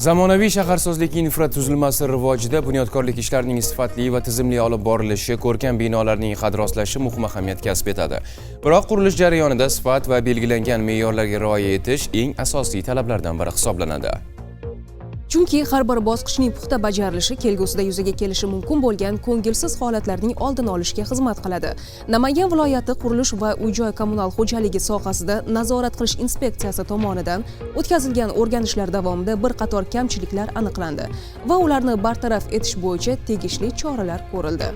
Zamonaviy shaharsozlik infratuzilmasi rivojida bunyodkorlik ishlarining sifatli va tizimli olib borilishi, ko'rkam binolarning qad rostlashi muhim ahamiyat kasb etadi. Biroq qurilish jarayonida sifat va belgilangan me'yorlarga rioya etish eng asosiy talablardan biri hisoblanadi. Chunki har bir bosqichning puxta bajarilishi kelgusida yuzaga kelishi mumkin bo'lgan ko'ngilsiz holatlarning oldini olishga xizmat qiladi. Namangan viloyati qurilish va uy-joy kommunal xo'jaligi sohasida nazorat qilish inspeksiyasi tomonidan o'tkazilgan o'rganishlar davomida bir qator kamchiliklar aniqlandi va ularni bartaraf etish bo'yicha tegishli choralar ko'rildi.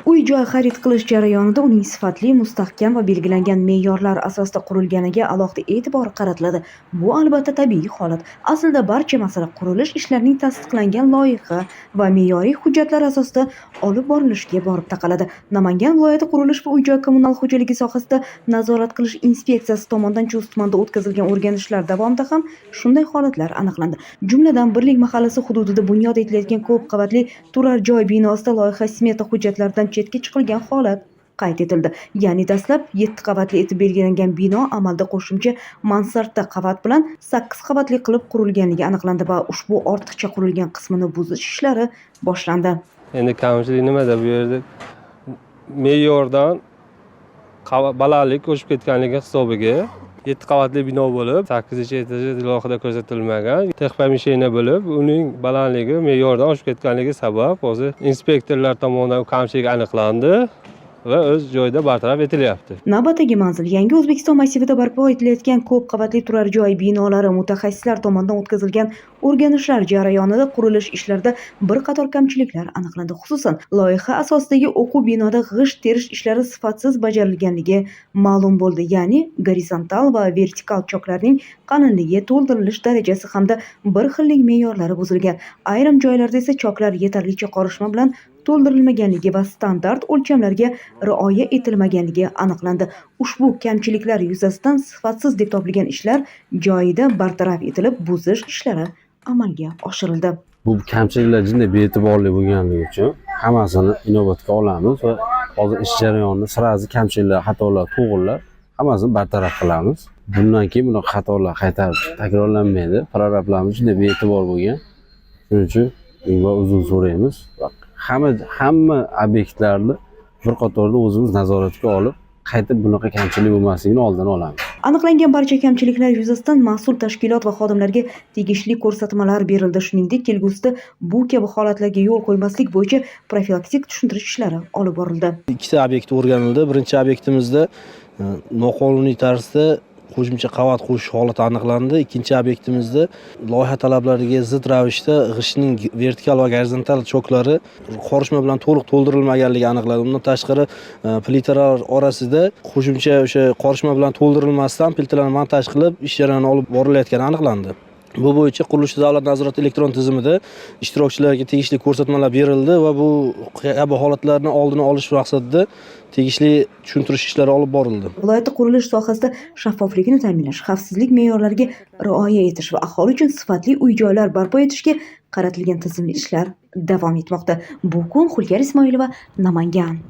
Uy-joy xarid qilish jarayonida uning sifatli, mustahkam va belgilangan me'yorlar asosida qurilganiga alohida e'tibor qaratiladi. Bu albatta tabiiy holat. Aslida barcha masala qurilish ishlarining tasdiqlangan loyiha va me'yoriy hujjatlar asosida olib borilishiga borib taqaladi. Namangan viloyati qurilish va uy-joy kommunal xo'jaligi sohasida nazorat qilish inspeksiyasi tomonidan Chust tumanida o'tkazilgan o'rganishlar davomida ham shunday holatlar aniqlandi. Jumladan, Birlik mahallasi hududida bunyod etilayotgan ko'p qavatli turar joy binosida loyiha smeta hujjatlaridan chetga chiqilgan holat qayd etildi. Ya'ni dastlab 7 qavatli etib belgilangan bino amalda qo'shimcha mansarda qavat bilan 8 qavatli qilib qurilganligi aniqlandi va ushbu ortiqcha qurilgan qismini buzish ishlari boshlandi. Endi kamchilik nimada bu yerda? Me'yordan balandlik oshib ketganligi hisobiga 7 qavatli bino bo'lib, 8-etaji loyihada ko'rsatilmagan texpomesheniya bo'lib, uning balandligi me'yordan oshib ketganligi sabab hozir inspektorlar tomonidan kamchilik aniqlandi va o'z joyida bartaraf etilyapti. Navbatdagi manzil Yangi O'zbekiston massivida barpo etilayotgan ko'p qavatli turar joy binolari mutaxassislar tomonidan o'tkazilgan o'rganishlar jarayonida qurilish ishlarida bir qator kamchiliklar aniqlandi. Xususan, loyiha asosidagi o'quv binoda g'isht terish ishlari sifatsiz bajarilganligi ma'lum bo'ldi. Ya'ni gorizontal va vertikal choklarning qalinligi, to'ldirilish darajasi hamda bir xillik me'yorlari buzilgan. Ayrim joylarda esa choklar yetarlicha qorishma bilan to'ldirilmaganligi va standart o'lchamlarga rioya etilmaganligi aniqlandi. Ushbu kamchiliklar yuzasidan sifatsiz deb topilgan ishlar joyida bartaraf etilib, buzish ishlari amalga oshirildi. Bu kamchiliklar jinday bee'tiborli bo'lganligi uchun hammasini inobatga olamiz va hozir ish jarayonida sразу kamchiliklar, xatolar to'g'irlab hammasini bartaraf qilamiz. Bundan keyin bunaqa xatolar qaytarib takrorlanmaydi. Prorablarimiz juda bee'tibor bo'lgan. Shuning uchun va uzr so'raymiz. Va hamma obyektlarni bir qatorda o'zimiz nazoratga olib, qaytib bunaqa kamchilik bo'lmasligini oldini olamiz. Aniqlangan barcha kamchiliklar yuzasidan mas'ul tashkilot va xodimlarga tegishli ko'rsatmalar berildi. Shuningdek, kelgusida bu kabi holatlarga yo'l qo'ymaslik bo'yicha profilaktik tushuntirish ishlari olib borildi. Ikkita obyekt o'rganildi. Birinchi obyektimizda noqonuniy tarzda qo'shimcha qavat qo'shish holati aniqlandi. Ikkinchi obyektimizda loyiha talablariga zid ravishda g'ishtning vertikal va gorizontal choklari qorishma bilan to'liq to'ldirilmaganligi aniqlandi. Undan tashqari, plitalar orasida qo'shimcha o'sha qorishma bilan to'ldirilmasdan plitalarni montaj qilib ish jarayoni olib borilayotgani aniqlandi. Bu bo'yicha qurilish davlat nazorati elektron tizimida ishtirokchilarga tegishli ko'rsatmalar berildi va bu kabi holatlarni oldini olish maqsadida tegishli tushuntirish ishlari olib borildi. Viloyatda qurilish sohasida shaffoflikni ta'minlash, xavfsizlik me'yorlariga rioya etish va aholi uchun sifatli uy-joylar barpo etishga qaratilgan tizimli ishlar davom etmoqda. Bu kun Xulkar Ismoilova, Namangan.